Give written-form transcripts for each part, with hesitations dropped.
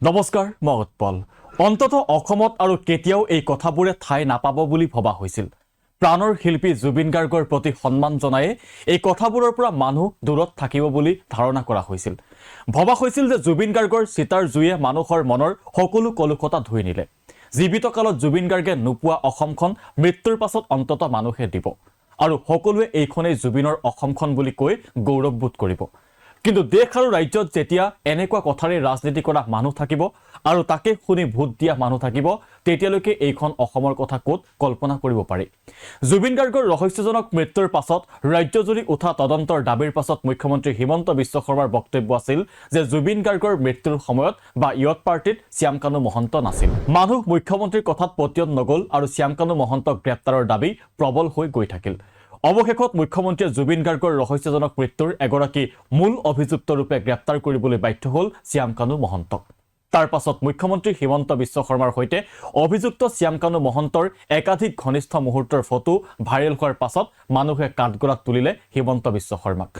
নমস্কাৰ, মই উৎপল। অন্ততঃ অসমত আৰু কেতিয়াও এই কথাবোৰে ঠাই নাপাব বুলি ভবা হৈছিল। প্ৰাণৰ শিল্পী জুবিন গাৰ্গৰ প্ৰতি সন্মান জনায়ে এই কথাবোৰৰ পৰা মানুহ দূৰত থাকিব বুলি ধাৰণা কৰা হৈছিল। ভবা হৈছিল যে জুবিন গাৰ্গৰ চিতাৰ জুয়ে মানুহৰ মনৰ সকলো কলুষতা ধুই নিলে। জীৱিত কালত জুবিন গাৰ্গে নোপোৱা অসমখন মৃত্যুৰ পাছত অন্ততঃ মানুহে দিব আৰু সকলোৱে এইখনেই জুবিনৰ অসমখন বুলি কৈ গৌৰৱবোধ কৰিব। কিন্তু দেশ আৰু ৰাজ্যত যেতিয়া এনেকুৱা কথাৰে ৰাজনীতি কৰা মানুহ থাকিব আৰু তাকে শুনি ভোট দিয়া মানুহ থাকিব, তেতিয়ালৈকে এইখন অসমৰ কথা ক'ত কল্পনা কৰিব পাৰি? জুবিন গাৰ্গৰ ৰহস্যজনক মৃত্যুৰ পাছত ৰাজ্যজুৰি উঠা তদন্তৰ দাবীৰ পাছত মুখ্যমন্ত্ৰী হিমন্ত বিশ্ব শৰ্মাৰ বক্তব্য আছিল যে জুবিন গাৰ্গৰ মৃত্যুৰ সময়ত বা য়ট পাৰ্টিত শ্যামকানু মহন্ত নাছিল। মানুহ মুখ্যমন্ত্ৰীৰ কথাত পতিয়ন নগ'ল আৰু শ্যামকানু মহন্তক গ্ৰেপ্তাৰৰ দাবী প্ৰবল হৈ গৈ থাকিল। অৱশেষত মুখ্যমন্ত্ৰীয়ে জুবিন গাৰ্গৰ ৰহস্যজনক মৃত্যুৰ এগৰাকী মূল অভিযুক্ত ৰূপে গ্ৰেপ্তাৰ কৰিবলৈ বাধ্য হ'ল শ্যামকানু মহন্তক। তাৰ পাছত মুখ্যমন্ত্ৰী হিমন্ত বিশ্ব শৰ্মাৰ সৈতে অভিযুক্ত শ্যামকানু মহন্তৰ একাধিক ঘনিষ্ঠ মুহূৰ্তৰ ফটো ভাইৰেল হোৱাৰ পাছত মানুহে কাঠগড়াত তুলিলে হিমন্ত বিশ্ব শৰ্মাক।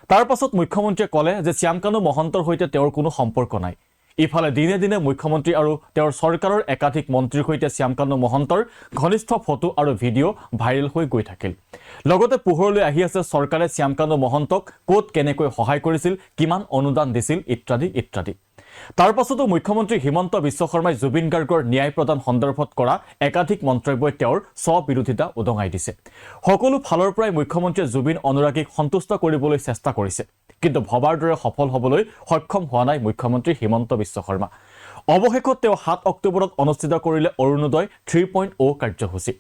তাৰ পাছত মুখ্যমন্ত্ৰীয়ে ক'লে যে শ্যামকানু মহন্তৰ সৈতে তেওঁৰ কোনো সম্পৰ্ক নাই। ইফালে দিনে দিনে মুখ্যমন্ত্ৰী আৰু তেওঁৰ চৰকাৰৰ একাধিক মন্ত্ৰীৰ সৈতে শ্যামকানু মহন্তৰ ঘনিষ্ঠ ফটো আৰু ভিডিঅ' ভাইৰেল হৈ গৈ থাকিল। লগতে পোহৰলৈ আহি আছে চৰকাৰে শ্যামকানু মহন্তক ক'ত কেনেকৈ সহায় কৰিছিল, কিমান অনুদান দিছিল, ইত্যাদি ইত্যাদি। তাৰ পাছতো মুখ্যমন্ত্ৰী হিমন্ত বিশ্ব শৰ্মাই জুবিন গাৰ্গৰ ন্যায় প্ৰদান সন্দৰ্ভত কৰা একাধিক মন্তব্যই তেওঁৰ স্ববিৰোধিতা উদঙাই দিছে। সকলো ফালৰ পৰাই মুখ্যমন্ত্ৰীয়ে জুবিন অনুৰাগীক সন্তুষ্ট কৰিবলৈ চেষ্টা কৰিছে, কিন্তু ভবাৰ দৰে সফল হ'বলৈ সক্ষম হোৱা নাই মুখ্যমন্ত্ৰী হিমন্ত বিশ্ব শৰ্মা। অৱশেষত তেওঁ 7 অক্টোবৰত অনুষ্ঠিত কৰিলে অৰুণোদয় 3.0 কাৰ্যসূচী।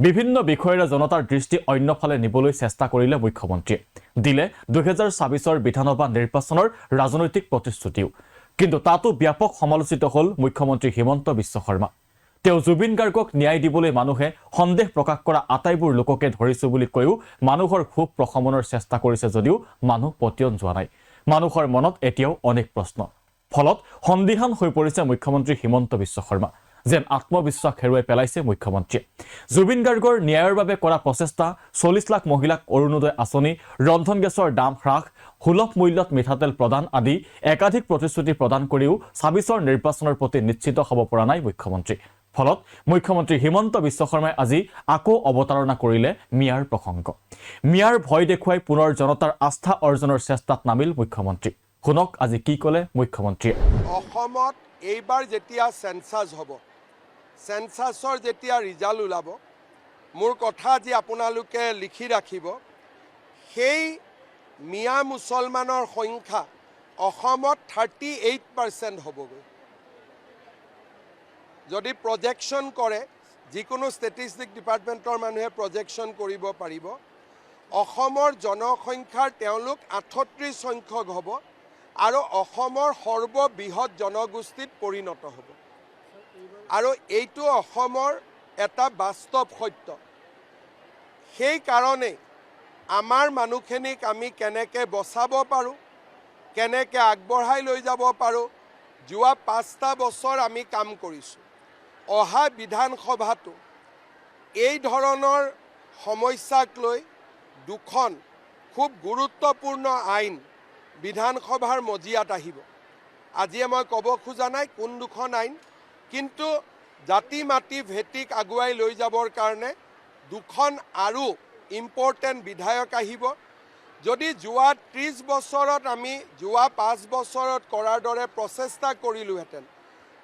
বিভিন্ন বিষয়েৰে জনতাৰ দৃষ্টি অন্যফালে নিবলৈ চেষ্টা কৰিলে মুখ্যমন্ত্ৰীয়ে। দিলে 2026ৰ বিধানসভা নিৰ্বাচনৰ ৰাজনৈতিক প্ৰতিশ্ৰুতিও। কিন্তু তাতো ব্যাপক সমালোচিত হ'ল মুখ্যমন্ত্ৰী হিমন্ত বিশ্ব শৰ্মা। তেওঁ জুবিন গাৰ্গক ন্যায় দিবলৈ মানুহে সন্দেহ প্ৰকাশ কৰা আটাইবোৰ লোককে ধৰিছো বুলি কৈও মানুহৰ ক্ষোভ প্ৰশমনৰ চেষ্টা কৰিছে যদিও মানুহ পতিয়ন যোৱা নাই। মানুহৰ মনত এতিয়াও অনেক প্ৰশ্ন। ফলত সন্দিহান হৈ পৰিছে মুখ্যমন্ত্ৰী হিমন্ত বিশ্ব শৰ্মা। যেন আত্মবিশ্বাস হেৰুৱাই পেলাইছে মুখ্যমন্ত্ৰীয়ে। জুবিন গাৰ্গৰ ন্যায়ৰ বাবে কৰা প্ৰচেষ্টা, 40 লাখ মহিলাক অৰুণোদয় আঁচনি, ৰন্ধন গেছৰ দাম হ্ৰাস, সুলভ মূল্যত মিঠাতেল প্ৰদান আদি একাধিক প্ৰতিশ্ৰুতি প্ৰদান কৰিও 26ৰ নিৰ্বাচনৰ প্ৰতি নিশ্চিত হ'ব পৰা নাই মুখ্যমন্ত্ৰী। ফলত মুখ্যমন্ত্ৰী হিমন্ত বিশ্ব শৰ্মাই আজি আকৌ অৱতাৰণা কৰিলে মিয়াৰ প্ৰসংগ। মিয়াৰ ভয় দেখুৱাই পুনৰ জনতাৰ আস্থা অৰ্জনৰ চেষ্টাত নামিল মুখ্যমন্ত্ৰী। শুনক আজি কি ক'লে মুখ্যমন্ত্ৰীয়ে। অসমত এইবাৰ যেতিয়া চেঞ্চাছ হ'ব, চেঞ্চাছৰ যেতিয়া ৰিজাল্ট ওলাব, মোৰ কথা আজি আপোনালোকে লিখি ৰাখিব, সেই মিয়া মুছলমানৰ সংখ্যা অসমত 38% হ'বগৈ। যদি প্ৰজেকশ্যন কৰে, যিকোনো ষ্টেটিষ্টিক ডিপাৰ্টমেণ্টৰ মানুহে প্ৰজেকশ্যন কৰিব পাৰিব, অসমৰ জনসংখ্যাৰ তেওঁলোক 38 সংখ্যক হ'ব আৰু অসমৰ সৰ্ববৃহৎ জনগোষ্ঠীত পৰিণত হ'ব। আৰু এইটো অসমৰ এটা বাস্তৱ সত্য। সেইকাৰণেই আমাৰ মানুহখিনিক আমি কেনেকৈ বচাব পাৰোঁ, কেনেকৈ আগবঢ়াই লৈ যাব পাৰোঁ, যোৱা 5টা বছৰ আমি কাম কৰিছোঁ। অহা বিধানসভাতো এই ধৰণৰ সমস্যাক লৈ দুখন খুব গুৰুত্বপূৰ্ণ আইন বিধানসভাৰ মজিয়াত আহিব। আজিয়ে মই ক'ব খোজা নাই কোন দুখন আইন, কিন্তু জাতি মাটি ভেটিক আগুৱাই লৈ যাবৰ কাৰণে দুখন আৰু ইম্পৰ্টেণ্ট বিধেয়ক আহিব। যদি যোৱা 30 বছৰত আমি যোৱা 5 বছৰত কৰাৰ দৰে প্ৰচেষ্টা কৰিলোহেঁতেন,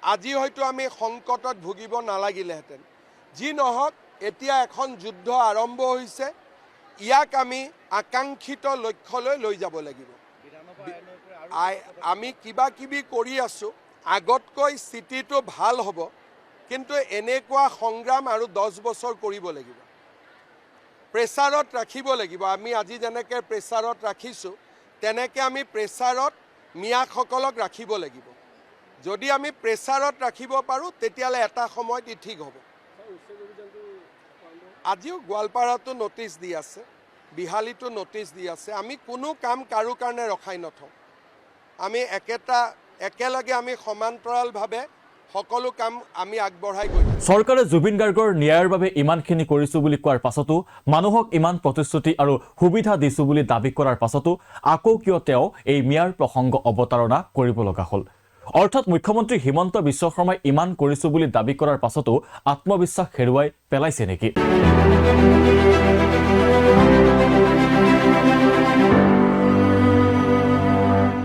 আজি হয়তো আমি সংকটত ভুগিব নালাগিলেহেঁতেন। যি নহওক, এতিয়া এখন যুদ্ধ আৰম্ভ হৈছে। ইয়াক আমি আকাংক্ষিত লক্ষ্যলৈ লৈ যাব লাগিব। আমি কিবা কিবি কৰি আছোঁ, আগতকৈ স্থিতিটো ভাল হ'ব, কিন্তু এনেকুৱা সংগ্ৰাম আৰু 10 বছৰ কৰিব লাগিব। প্ৰেছাৰত ৰাখিব লাগিব। আমি আজি যেনেকৈ প্ৰেছাৰত ৰাখিছোঁ, তেনেকৈ আমি প্ৰেছাৰত মিয়াসকলক ৰাখিব লাগিব। যদি আমি প্ৰেছাৰত ৰাখিব পাৰোঁ, তেতিয়াহ'লে এটা সময়ত ই ঠিক হ'ব। আজিও গোৱালপাৰাতো ন'টিছ দি আছে, বিহালীতো ন'টিছ দি আছে। আমি কোনো কাম কাৰো কাৰণে ৰখাই নথওঁ। আমি একেলগে আমি সমান্তৰালভাৱে সকলো কাম আমি আগবঢ়াই গৈ থাকোঁ। চৰকাৰে জুবিন গাৰ্গৰ ন্যায়ৰ বাবে ইমানখিনি কৰিছো বুলি কোৱাৰ পাছতো, মানুহক ইমান প্ৰতিশ্ৰুতি আৰু সুবিধা দিছো বুলি দাবী কৰাৰ পাছতো আকৌ কিয় তেওঁ এই মিয়াৰ প্ৰসংগ অৱতাৰণা কৰিব লগা হ'ল? অৰ্থাৎ মুখ্যমন্ত্ৰী হিমন্ত বিশ্ব শৰ্মাই ইমান কৰিছোঁ বুলি দাবী কৰাৰ পাছতো আত্মবিশ্বাস হেৰুৱাই পেলাইছে নেকি?